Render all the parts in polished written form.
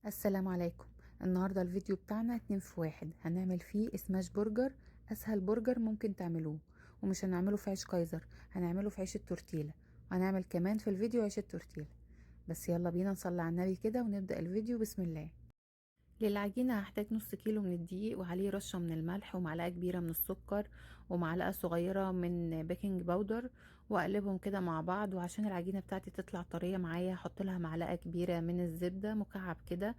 السلام عليكم. النهاردة الفيديو بتاعنا 2 في 1، هنعمل فيه smash burger، اسهل برجر ممكن تعملوه، ومش هنعمله في عيش كايزر، هنعمله في عيش التورتيلا، وهنعمل كمان في الفيديو عيش التورتيلا. بس يلا بينا نصلي على النبي كده ونبدأ الفيديو. بسم الله. للعجينة هحتاج نص كيلو من الدقيق، وعليه رشة من الملح، ومعلقة كبيرة من السكر، ومعلقة صغيرة من baking powder، واقلبهم كده مع بعض. وعشان العجينة بتاعتي تطلع طرية معايا هحط لها معلقة كبيرة من الزبدة مكعب كده،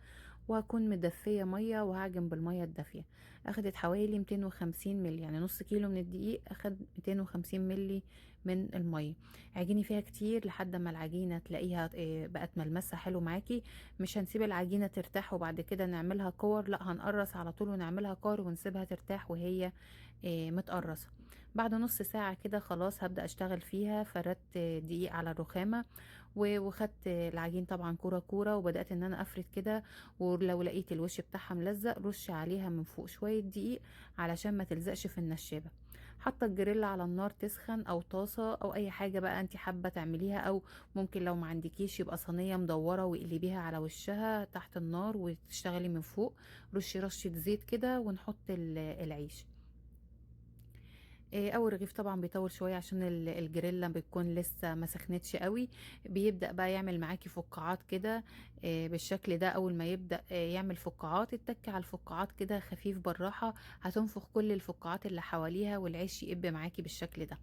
وهكون مدفية مية وهعجن بالمية الدافية. اخدت حوالي 250 ملي، يعني نص كيلو من الدقيق اخد 250 ملي من المية. عجيني فيها كتير لحد ما العجينة تلاقيها بقت ملمسها حلو معاكي. مش هنسيب العجينة ترتاح وبعد كده نعملها كور، لا هنقرص على طول ونعملها كور ونسيبها ترتاح وهي متقرصة. بعد نص ساعة كده خلاص هبدأ اشتغل فيها. فردت دقيق على الرخامة وخدت العجين طبعا كورة كورة، وبدأت ان انا افرد كده. ولو لقيت الوش بتاعها ملزق رش عليها من فوق شوية دقيق علشان ما تلزقش في النشابة. حاطة الجريل على النار تسخن، او طاسة او اي حاجة بقى انت حابة تعمليها، او ممكن لو ما عندكيش يبقى صينية مدورة واقلبيها على وشها تحت النار وتشتغلي من فوق. رشي رشة زيت كده ونحط العيش. اول رغيف طبعا بيطول شوية عشان الجريلا بتكون لسه ما سخنتش قوي، بيبدا بقى يعمل معاكي فقاعات كده بالشكل ده. اول ما يبدا يعمل فقاعات، اتكي على الفقاعات كده خفيف بالراحة، هتنفخ كل الفقاعات اللي حواليها والعيش يقب معاكي بالشكل ده.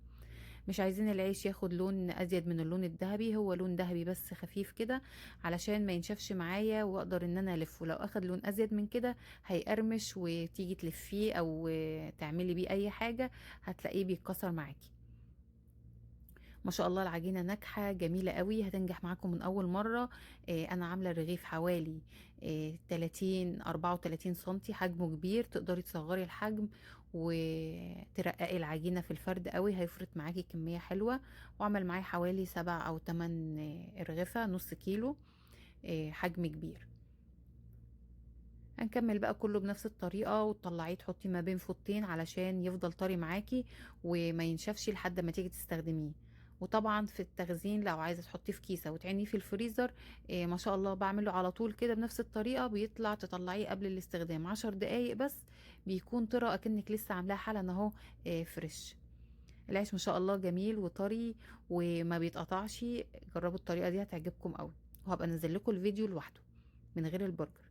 مش عايزين العيش ياخد لون ازيد من اللون الذهبي، هو لون ذهبي بس خفيف كده علشان ما ينشفش معايا واقدر ان انا الفه. لو اخد لون ازيد من كده هيقرمش، وتيجي تلفيه او تعملي بيه اي حاجة هتلاقيه بيتكسر معاكي. ما شاء الله العجينة ناجحة جميلة قوي، هتنجح معاكم من اول مرة. انا عاملة الرغيف حوالي 30 34 سنتي، حجمه كبير، تقدري تصغري الحجم وترققي العجينة في الفرد قوي، هيفرط معاكي كمية حلوة. وعمل معايا حوالي 7 او 8 رغيفة، نص كيلو، حجم كبير. هنكمل بقى كله بنفس الطريقة، وتطلعيه تحطيه ما بين فوطين علشان يفضل طري معاكي وما ينشفش لحد ما تيجي تستخدميه. وطبعا في التخزين لو عايزه تحطيه في كيسه وتعينيه في الفريزر، ما شاء الله بعمله على طول كده بنفس الطريقة، بيطلع تطلعيه قبل الاستخدام 10 دقايق بس بيكون طرى اكنك لسه عاملاه حالا اهو، fresh. العيش ما شاء الله جميل وطري وما بيتقطعش. جربوا الطريقة دي هتعجبكم قوي، وهبقى انزل لكم الفيديو لوحده من غير البرجر.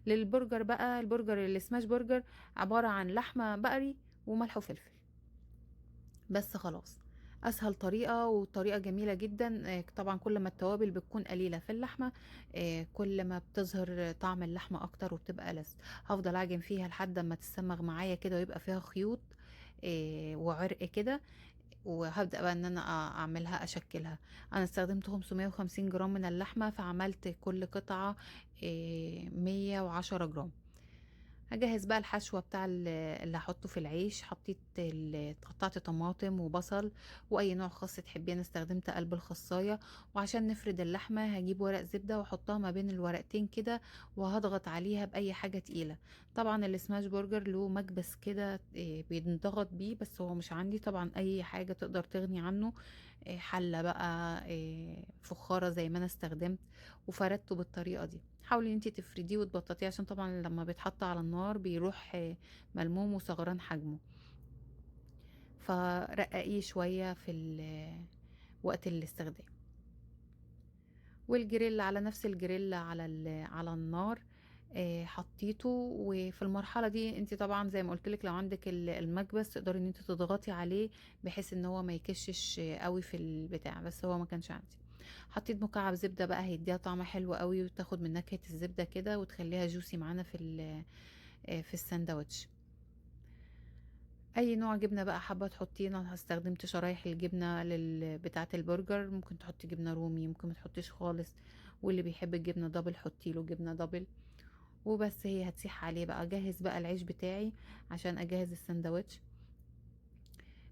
للبرجر بقى، البرجر ال smash burger عبارة عن لحمه بقري وملح وفلفل بس خلاص. اسهل طريقه وطريقه جميلة جدا. طبعا كل ما التوابل بتكون قليله في اللحمة، كل ما بتظهر طعم اللحمة اكتر وبتبقى ألذ. هفضل اعجن فيها لحد ما تسمغ معايا كده ويبقى فيها خيوط، وعرق كده. وهبدأ بقى ان انا اعملها اشكلها. انا استخدمت 550 جرام من اللحمة، فعملت كل قطعه 110 جرام. هجهز بقى الحشوة بتاع اللي هحطه في العيش. قطعت طماطم وبصل واي نوع خس تحبيه، انا استخدمت قلب الخصاية. وعشان نفرد اللحمة هجيب ورق زبدة واحطها ما بين الورقتين كده، وهضغط عليها باي حاجة تقيلة. طبعا ال smash burger له مكبس كده، بينضغط بيه، بس هو مش عندي. طبعا اي حاجة تقدر تغني عنه، حلة بقى، فخارة زي ما انا استخدمت، وفردته بالطريقة دي. حاولي ان انتي تفرديه وتبططيه عشان طبعا لما بيتحط على النار بيروح ملموم وصغران حجمه، فرققيه شوية في وقت الاستخدام. والجريل على نفس الجريل على النار، حطيته. وفي المرحلة دي انت طبعا زي ما قلتلك لو عندك المكبس تقدري ان انت تضغطي عليه بحيث ان هو ما يكشش قوي في البتاع، بس هو ما كانش عندي. حطيت مكعب زبدة بقى هيديها طعم حلو قوي، وتاخد من نكهة الزبدة كده وتخليها juicy معانا في الساندوتش. اي نوع جبنة بقى حابة تحطيه، انا استخدمت شرايح الجبنة بتاعة البرجر، ممكن تحطي جبنة رومي، ممكن ما تحطيش خالص، واللي بيحب الجبنة double حطي له جبنة double. وبس هي هتسيح عليه بقى. اجهز بقى العيش بتاعي عشان اجهز السندوتش.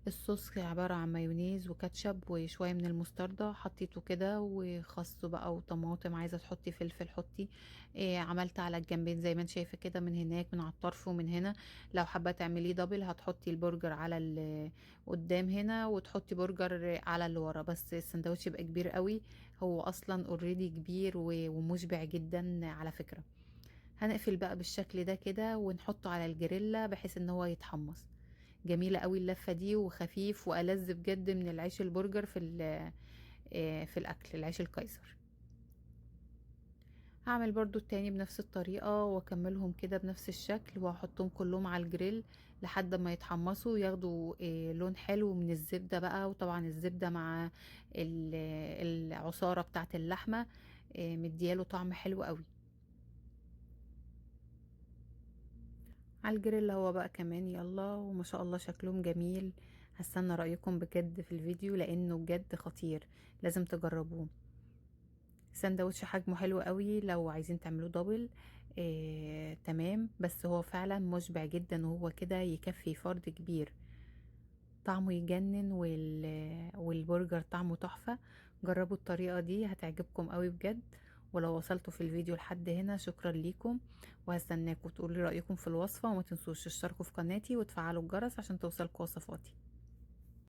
الصوص عبارة عن مايونيز وكاتشب وشوية من المستردة، حطيته كده، وخس بقى وطماطم، عايزة تحطي فلفل حطي. عملت على الجنبين زي ما انت شايفة كده، من هناك من على الطرف ومن هنا. لو حابة تعمليه double هتحطي البرجر على قدام هنا، وتحطي برجر على اللي ورا، بس السندوتش يبقى كبير قوي، هو اصلا already كبير ومشبع جدا على فكرة. هنقفل بقى بالشكل ده كده ونحطه على الجريلا بحيث ان هو يتحمص. جميلة قوي اللفة دي، وخفيف وألذ بجد من العيش البرجر في الأكل، العيش الكايزر. هعمل برضو التاني بنفس الطريقة واكملهم كده بنفس الشكل، وهحطهم كلهم على الجريل لحد ما يتحمصوا وياخدوا لون حلو من الزبدة بقى. وطبعا الزبدة مع العصارة بتاعت اللحمة، مدياله طعم حلو قوي. على الجريل هو بقى كمان، يلا وما شاء الله شكلهم جميل. هستنى رأيكم بجد في الفيديو لأنه بجد خطير، لازم تجربوه. سندوتش حجمه حلو قوي، لو عايزين تعملوه دبل، تمام، بس هو فعلا مشبع جدا وهو كده يكفي فرد كبير. طعمه يجنن، والبرجر طعمه تحفة. جربوا الطريقة دي هتعجبكم قوي بجد. ولو وصلتوا في الفيديو لحد هنا شكرا ليكم، وهستناكم تقولوا رأيكم في الوصفة، وما تنسوش تشتركوا في قناتي وتفعلوا الجرس عشان توصلكوا وصفاتي.